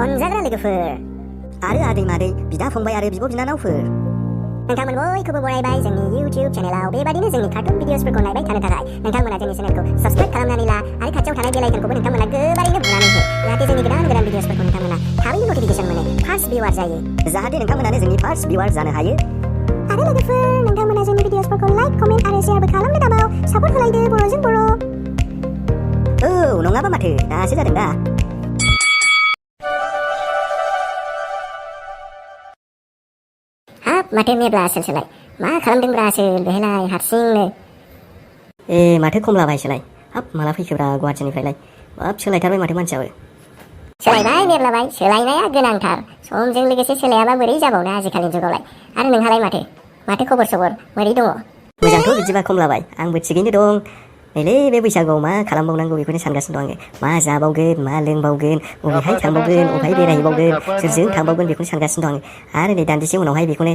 अनजाग्रा लोगोफोर आरो आदै मादै बिदा फंबाय आरो बिब' बिनानावफोर नोंथांमोन बयखौबो बरायबाय जोंनि YouTube चेनेलाव बेबादिनो जोंनि कार्टुन भिडिअसफोरखौ नायबाय थानो थाखाय नोंथांमोना जोंनि चेनेलखौ साबस्क्राइब खालामनानै ला आरो खाथियाव थानाय बेल आइकनखौबो नोंथांमोना गोबारैनो बुनानै हो जाहाथे जोंनि गोदान भिडिअसफोरखौ नोंथांमोना थाबैनो नटिफिकेसन मोनो फार्स्ट भिउआर जायो जाहाथे नोंथांमोनानो जोंनि फार्स्ट भिउआर जानो हायो आरो लोगोफोर नोंथांमोना जोंनि भिडिअसफोरखौ लाइक कमेन्ट आरो शेयारबो खालामनो दाबाव सापर्ट होलायदो बर'जों बर' औ नङाबा माथो दासो जादों दा हाब माथो मेब्ला आसोलसोलाय मा खालामदोंब्रा आसोल बेहायलाय हारसिंनो माथो खमलाबाय सोलाय हाब माला फैखोब्रा गुवाहाटिनिफ्रायलाय हाब सोलायथारबाय माथो मानसियाबो सोलायबाय मेब्लाबाय सोलायनाया गोनांथार समजों लोगोसे सोलायाबा बोरै जाबावनो आजिखालिनि जुगावलाय आरो नोंहालाय माथो खबर सबर बोरै दङ मोजांथ' बिदिबा खमलाबाय आंबो थिगैनो दं नैलै बे बैसागुआव मा खालामबावनांगौ बेखौनो सानगासिनो दं आङो मा जाबावगोन मा लोंबावगोन बबेहाय थांबावगोन बबेहाय बेरायहैबावगोन सोरजों थांबावगोन बेखौनो सानगासिनो दं आङो आरो नै दान्दिसे उनावहाय बेखौनो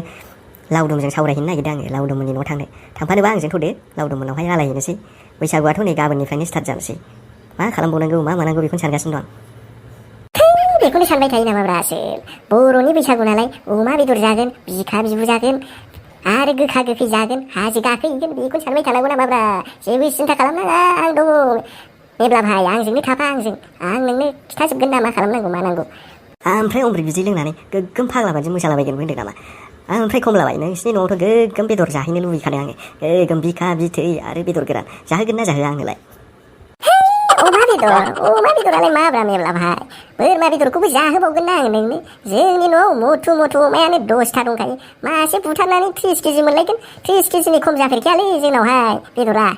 लावदुमजों सावरायहैनो नागिरदों आङो लावदुममोननि न'आव थांनो थांफानोबा आंजों थ'दो लावदुममोननावहाय आलायहैनोसै बैसागुआथ' नै गाबोननिफ्रायनो स्टार्ट जानोसै मा खालामबावनांगौ मा मानांगौ बेखौनो सानगासिनो दं बेखौनो सानबाय थायो नामाब्रा आसोल बर'नि बैसागु नालाय अमा बेदर जागोन बिखा बिबु जागोन आरो गोखा गोखै जागोन हाजो गाखोहैगोन बेखौनो सानबाय थानांगौ नामाब्रा जेबो सिन्था खालामनाङा आं दङ मेब्ला भाइ आंजोंनो थाफा आं नोंनो खिथाजोबगोन ना मा खालामनांगौ मानांगौ ओमफ्राय अमृत बिदै लोंनानै गोग्गोम फाग्ला बादि मोसालाबायगोनबो होनदों नामा ओमफ्राय खमलाबाय नोंसिनि न'आवथ' गोग्गोम बेदर जाहैनो लुबैखादों आङो गोग्गोम बिखा बिथै आरो बेदर गोरान जाहोगोन ना जाहोआ आंनोलाय अमा बेदरालाय माब्रा मेब्ला भाइ बोरमा बेदरखौबो जाहोबावगोन ना आं नोंनो जोंनि न'आव मथु अमायानो 10था दंखायो मासे बुथारनानै 30 केजि मोनलायगोन 30 केजिनि खम जाफेरखायालै जोंनावहाय बेदरा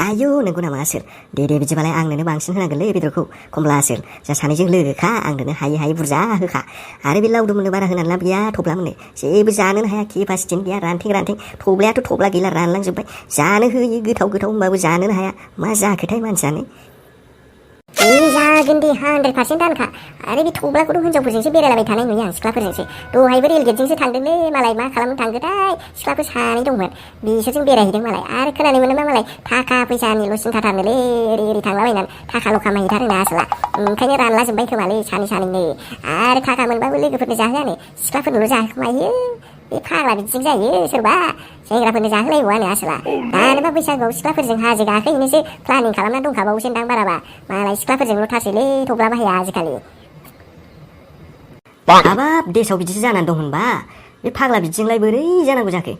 आयौ नंगौ नामा आसोल दे बिदिबालाय आंनोनो बांसिन होनांगोनलै बेदरखौ खमला आसोल जा सानैजों लोगोखा आंनोनो हायै बुरजा होखा आरो बे लावदुमनो बारा होनानै लाब गैया थब्ला मोननो जेबो जानोनो हाया केपासिटिनो गैया रानथें थब्लायाथ' थब्ला गैला रानलांजोब्बाय जानो होयो गोथाव होमबाबो जानोनो हाया मा जाखोथाय मानसियानो जागोन दे 100% दानखा आरो बे थब्लाखौथ' हिनजावफोरजोंसो बेरायलाबाय थानाय नुयो आं सिख्लाफोरजोंसो दहायबो रेलगेटजोंसो थांदोंलै मालाय मा खालामनो थांगोथाय सिख्लाफोर सानै दंमोन बिसोरजों बेरायहैदों मालाय आरो खोनानो मोनो मा मालाय थाखा फैसानिल' सिन्थाथारनोलै ओरै थांलाबायनानै थाखाल' खामायहैथारोनो आसोला ओंखायनो रानलाजोब्बाय खोमालै सानैनो आरो थाखा मोनबाबो लोगोफोरनो जाहोआनो सिख्लाफोरनोल' जाहोखोमायो बे फाग्ला बिदिजों जायो सोरबा सेंग्राफोरनो जाहोलायबावानो आसोला दानोबा बैसागुआव सिख्लाफोरजों हाजो गाखोहैनोसो प्लानिं खालामना दंखाबावोसो दां बाराबा मालाय सिख्लाफोरजोंल' थासैलै थब्ला बाहाया आजिखालि हाबाब देसाव बिदिसो जानानै दं होनबा बे फाग्ला बिदिजोंलाय बोरै जानांगौ जाखो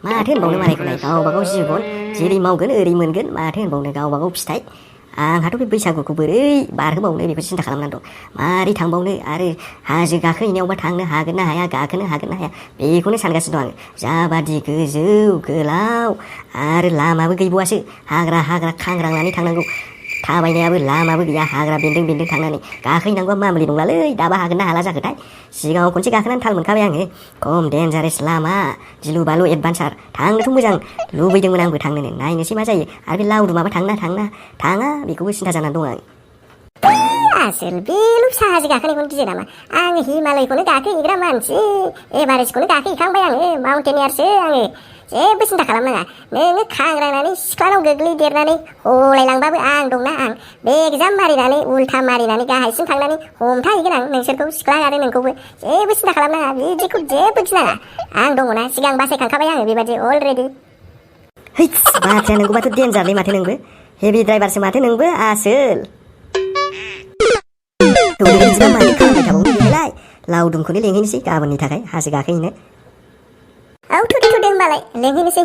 माथो होनबावनो मालायखौलाय गावबागाव जिबन जेरै मावगोन ओरै मोनगोन माथो होनबावनो गावबागाव फिथाइ आंहाथ' बे बैसागुखौ बोरै बारहोबावनो बेखौ सिन्था खालामनानै दं मारै थांबावनो आरो हाजो गाखोहैनायावबा थांनो हागोन ना हाया गाखोनो हागोन ना हाया बेखौनो सानगासिनो दं आङो जाबादि गोजौ गोलाव आरो लामाबो गैबावासो हाग्रा खांग्रांनानै थांनांगौ थाबायनायाबो लामाबो गैया हाग्रा बेन्दों थांनानै गाखोहैनांगौआ मामुलि नंलालै दाबा हागोन ना हाला जाखोथाय सिगाङाव खनसे गाखोनानै थाल मोनखाबाय आङो खम डेन्जारेस लामा गिलु बालु एडभान्सार थांनोथ' मोजां लुबैदोंमोन आंबो थांनोनो नायनोसै मा जायो आरो बे लावदुमाबा थाङा बेखौबो सिन्था जानानै दं आं आसोल बेल' फिसा हाजो गाखोनायखौनो गियो नामा आङो हिमालयखौनो गाखोहैग्रा मानसि एभारेस्टखौनो गाखोहैखांबाय आङो माउन्टेनियारसो आङो जेबो सिन्था खालामनाङा नोङो खांग्रांनानै सिख्लानाव गोग्लैदेरनानै हलायलांबाबो आं दंना आं बेगजाम मारिनानै उल्था मारिनानै गाहायसिम थांनानै हमथाहैगोन आं नोंसोरखौ सिख्ला आरो नोंखौबो जेबो सिन्था खालामनाङा बिदिखौ जेबो गिनाङा आं दङना सिगां बासायखांखाबाय आङो बेबादि अलरेडि बाथ्राया नोंगौबाथ' देन्जारलै माथो नोंबो हेभि ड्राइभारसो माथो नोंबो आसोल बिदिबा माथो खालामबाय थाबावनो बेहायलाय लावदुमखौनो लेंहैनोसै गाबोननि थाखाय हाजो गाखोहैनो औ थुदे होनबालाय लेंहैनोसै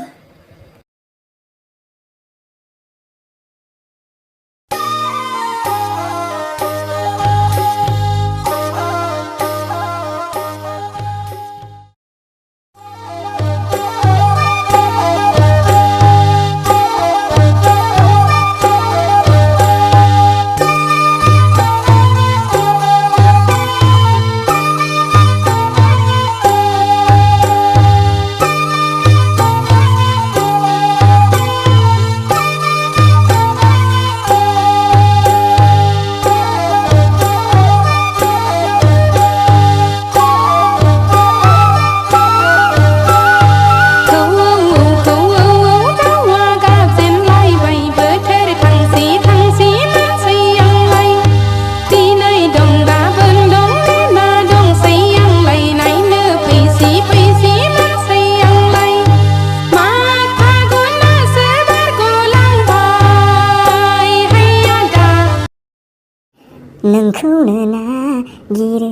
नोंखौनो नागिरो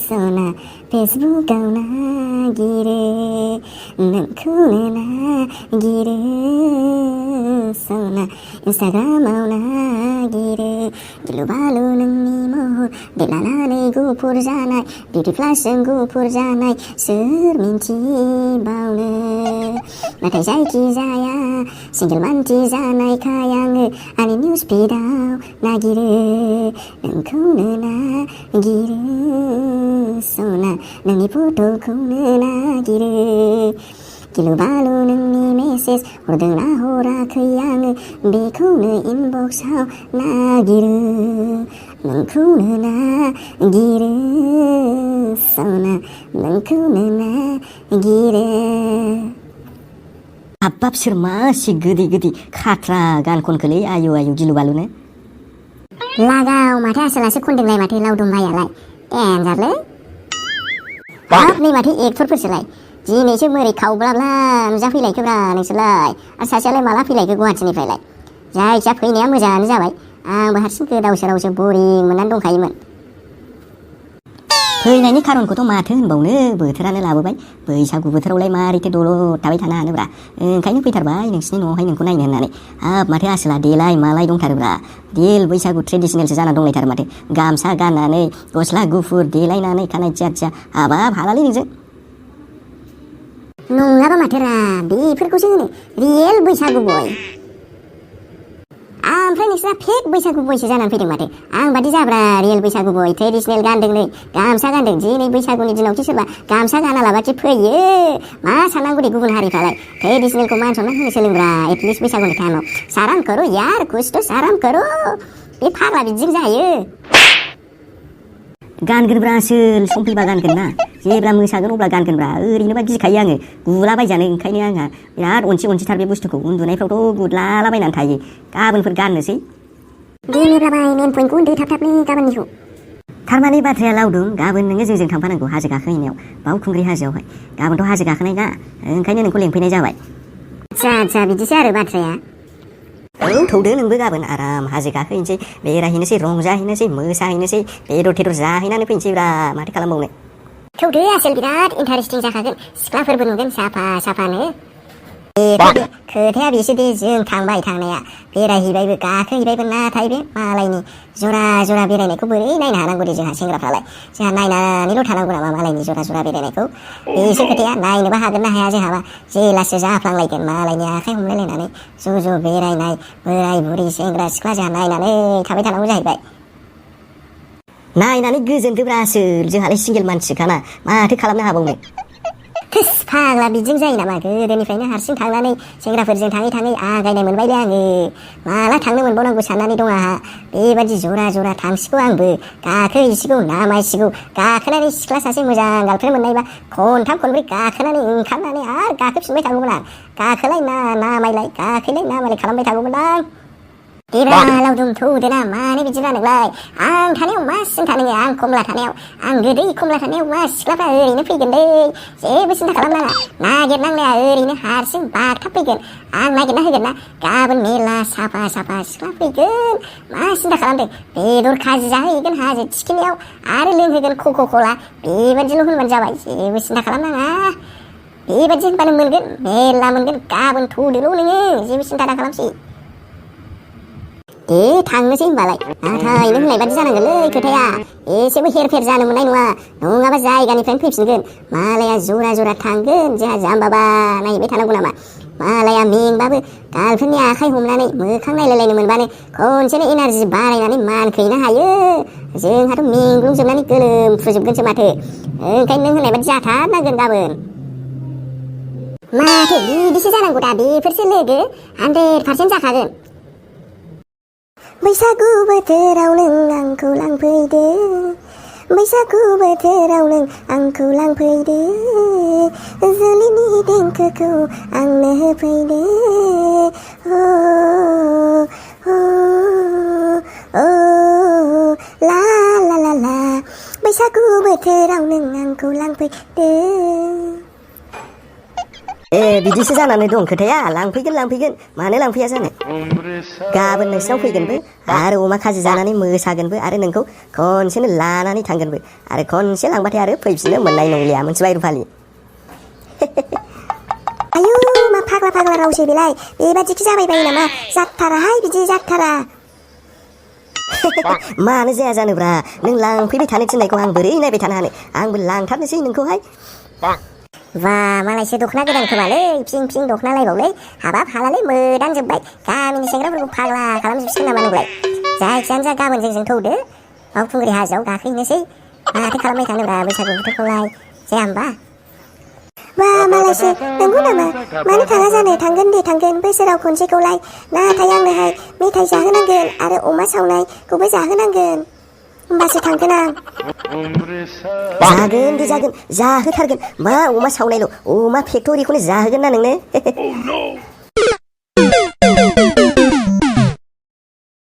सना फेसबुकाव नागिरो नोंखौनो नागिरो सना इन्स्टाग्रामाव नागिरो गिलु बालु नोंनि महर देलानानै गुफुर जानाय बिउटि फ्लासजों गुफुर जानाय सोर मिन्थिबावनो नाथाय जायखिजाया सिंगेल मानसि जानायखाय आङो आंनि निउस फिडआव नागिरो नोंखौनो नागिरो सना नोंनि फट'खौनो नागिरो गिलु बालु नोंनि मेसेज हरदोंना हराखै आङो बेखौनो इनबक्सआव नागिरो नोंखौनो नागिरो सना नोंखौनो नागिरो हाबाब सोर मासि गोदै गोदै खाथ्रा गान खनखोलै आयु आयु गिलु बालुनो लागाव माथो आसोलासो खनदोंलाय माथो लावदुम भाइयालाय देनजारलै हाब नै माथो एक्टरफोरसोलाय दिनैसो मोरै खावब्लाब्ला नुजाफैलायखोब्रा नोंसोरलाय आरो सासेयालाय माला फैलायखो गुवाहाटिनिफ्रायलाय जायखिया फैनाया मोजाङानो जाबाय आंबो हारसिं गोदाव सोरावसो बरिं मोननानै दंखायोमोन फैनायनि खारनखौथ' माथो होनबावनो बोथोरानो लाबोबाय बैसागु बोथोरावलाय मारैथो दलद थाबाय थानो हानोब्रा ओंखायनो फैथारबाय नोंसिनि न'आवहाय नोंखौ नायनो होननानै हाब माथो आसोला देलाय मालाय दंथारोब्रा रियेल बैसागु ट्रेडिसनेलसो जाना दंलायथारो माथो गामसा गाननानै गस्ला गुफुर देलायनानै खानाय थिया थिया हाबाब हालालै नोंजों नङाबा माथोरा बेफोरखौसो होनो रियेल बैसागु बय ओमफ्राय नोंसोरा फेक बैसागु बयसो जानानै फैदों माथो आं बादि जाब्रा रियेल बैसागु बय ट्रेडिसनेल गानदों नै गामसा गानदों दिनै बैसागुनि दिनावसो सोरबा गामसा गानालाबासो फैयो मा साननांगौ दे गुबुन हारिफ्रालाय ट्रेडिसनेलखौ मान सनमान होनो सोलोंब्रा एटलिस्ट बैसागुनि टाइमाव साराम करो यार कुछ तो साराम करो बे फाग्ला बिदिजों जायो गानगोनब्रा आसोल सम फैबा गानगोन ना जेब्ला मोसागोन अब्ला गानगोनब्रा ओरैनोबा गिखायो आङो गुलाबायजानो ओंखायनो आंहा बिराद अनसि थार बे बुस्थुखौ उन्दुनायफ्रावथ' गुदलालाबायनानै थायो गाबोनफोर गाननोसै देनोब्रा बाय मेन पइन्टखौ होनदो थाब थाबनो गाबोननिखौ थारमाने बाथ्राया लावदुम गाबोन नोङो जोंजों थांफानांगौ हाजो गाखोहैनायाव बावखुंग्रि हाजोआवहाय गाबोनथ' हाजो गाखोनाय ना ओंखायनो नोंखौ लेंफैनाय जाबाय आदसा बिदिसो आरो बाथ्राया औ थौदो नोंबो गाबोन आराम हाजो गाखोहैनोसै बेरायहैनोसै रंजाहैनोसै मोसाहैनोसै बेदर थेदर जाहैनानै फैनोसैब्रा माथो खालामबावनो थौदो आसोल बिराद इन्टारेस्टिं जाखागोन सिख्लाफोरबो नुगोन साफा साफानो खोथाया बेसो दे जों थांबाय थांनाया बेरायहैबायबो गाखोहैबायबो नाथाय बे मालायनि जरा जरा बेरायनायखौ बोरै नायनो हानांगौ दे जोंहा सेंग्राफ्रालाय जोंहा नायनानैल' थानांगौ नामा मालायनि जरा जरा बेरायनायखौ बेसो खोथाया नायनोबो हागोन ना हाया जोंहाबा जेलासो जाफ्लांलायगोन मालायनि आखाइ हमलायलायनानै ज' बेरायनाय बोराय बुरि सेंग्रा सिख्ला जोंहा नायनानै थाबाय थानांगौ जाहैबाय नायनानै गोजोनदोब्रा आसोल जोंहालाय सिंगेल मानसिखाना माथो खालामनो हाबावनो थोस फाग्ला बिदिजों जायो नामा गोदोनिफ्रायनो हारसिं थांनानै सेंग्राफोरजों थाङै आगायनाय मोनबायलै आङो माला थांनो मोनबावनांगौ साननानै दं आंहा बेबादि जरा जरा थांसिगौ आंबो गाखोहैसिगौ नामायसिगौ गाखोनानै सिख्ला सासे मोजां गार्लफ्रेन्ड मोननायबा खनथाम खनब्रै गाखोनानै ओंखारनानै आरो गाखोफिनबाय थागौमोन आं गाखोलाय नामायलाय गाखोलाय नामायलाय खालामबाय थागौमोन आं देब्रा लावदुम थौदोना मानो बिदि जादोंलाय आं थानायाव मा सिन्था नोङो आं खमला थानायाव आं गोदै खमला थानायाव मा सिख्लाफ्रा ओरैनो फैगोनलै जेबो सिन्था खालामनाङा नागिरनांलाया ओरैनो हारसिं बागथाबफैगोन आं नागिरना होगोन ना गाबोन मेला साफा सिख्ला फैगोन मा सिन्था खालामदों बेदर खाजि जाहैगोन हाजो थिखिनायाव आरो लोंहोगोन क'का-कला बेबादिल' होनबानो जाबाय जेबो सिन्था खालामनाङा बेबादि होनबानो मोनगोन मेला मोनगोन गाबोन थौदोल' नोङो जेबो सिन्था दा खालामसै दे थांनोसै होनबालाय नाथाय नों होननाय बादि जानांगोनलै खोथाया एसेबो हेरफेर जानो मोननाय नङाबा जायगानिफ्रायनो फैफिनगोन मालाया जरा थांगोन जोंहा जाम्बाबा नायहैबाय थानांगौ नामा मालाया मेंबाबो गार्लफ्रेन्डनि आखाइ हमनानै मोखां नायलायलायनो मोनबानो खनसेनो एनार्जि बारायनानै मानखैनो हायो जोंहाथ' मेंग्लुंजोबनानै गोलोमफ्रुजोबगोनसो माथो ओंखायनो नों होननाय बादि जाथारनांगोन गाबोन माथो बिदिसो जानांगौ दा बेफोरसो लोगो 100% जाखागोन बैसागु बोथोराव नों आंखौ लांफैदो बैसागु बोथोराव नों आंखौ लांफैदो जुलिनि देंखोखौ आंनो होफैदो ला ला ला ला बैसागु बोथोराव नों आंखौ लांफैदो बिदिसो जानानै दं खोथाया लांफैगोन मानो लांफैया जानो गाबोन नोंसिनाव फैगोनबो आरो अमा खाजि जानानै मोसागोनबो आरो नोंखौ खनसेनो लानानै थांगोनबो आरो खनसे लांबाथाय आरो फैफिननो मोननाय नंलिया मोनथिबाय रुफालि आयु मा फाग्ला रावसै बेलाय बेबादिखि जाबाय बायो नामा जाथाराहाय बिदि जाथारा मानो जाया जानोब्रा नों लांफैबाय थानो थिननायखौ आं बोरै नायबाय थानो हानो आंबो लांथारनोसै नोंखौहाय वा मालायसो दख'ना गोदान खोमालै फिं फिं दख'ना लायबावलै हाबाब हालालै मोदानजोब्बाय गामिनि सेंग्राफोरखौ फाग्ला खालामजोबसिगोन नामा नोंलाय जायखियानो जा गाबोन जोंजों थौदो बावखुंग्रि हाजोआव गाखोहैनोसै माथो खालामबाय थानोब्रा बैसागु बोथोरखौलाय जाया होमबा वा मालायसो नंगौ नामा मानो थाङा जानो थांगोन दे थांगोन बोसोराव खनसेखौलाय नाथाय आंनोहाय मेथाइ जाहोनांगोन आरो अमा सावनायखौबो जाहोनांगोन होमबासो थांगोन आं जागोन दे जागोन जाहोथारगोन मा अमा सावनायल' अमा फेक्ट'रिखौनो जाहोगोन ना नोंनो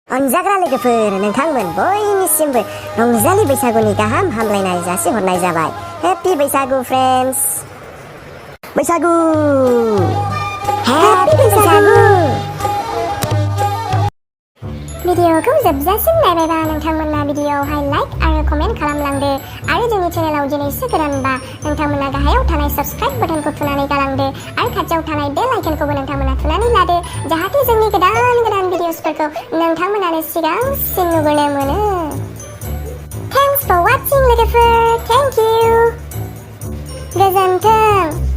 अनजाग्रा लोगोफोर नोंथांमोन बयनिसिमबो रंजालि बैसागुनि गाहाम हामलायनाय जासिहरनाय जाबाय हेपि बैसागु फ्रेन्ड्स बैसागु हेपि बैसागु भिडिअखौ जोबजासिम नायबायबा नोंथांमोना भिडिअआवहाय लाइक आरो कमेन्ट खालामलांदो आरो जोंनि चेनेलाव दिनैसो गोदानबा नोंथांमोना गाहायाव थानाय साबस्क्राइब बाटनखौ थुनानै गालांदो आरो खाथियाव थानाय बेल आइकनखौबो नोंथांमोना थुनानै लादो जाहाथे जोंनि गोदान भिडिअसफोरखौ नोंथांमोनानो सिगांसिन नुबोनो मोनो थेंक्स फर वाचिं लोगोफोर थेंक इउ गोजोन्थों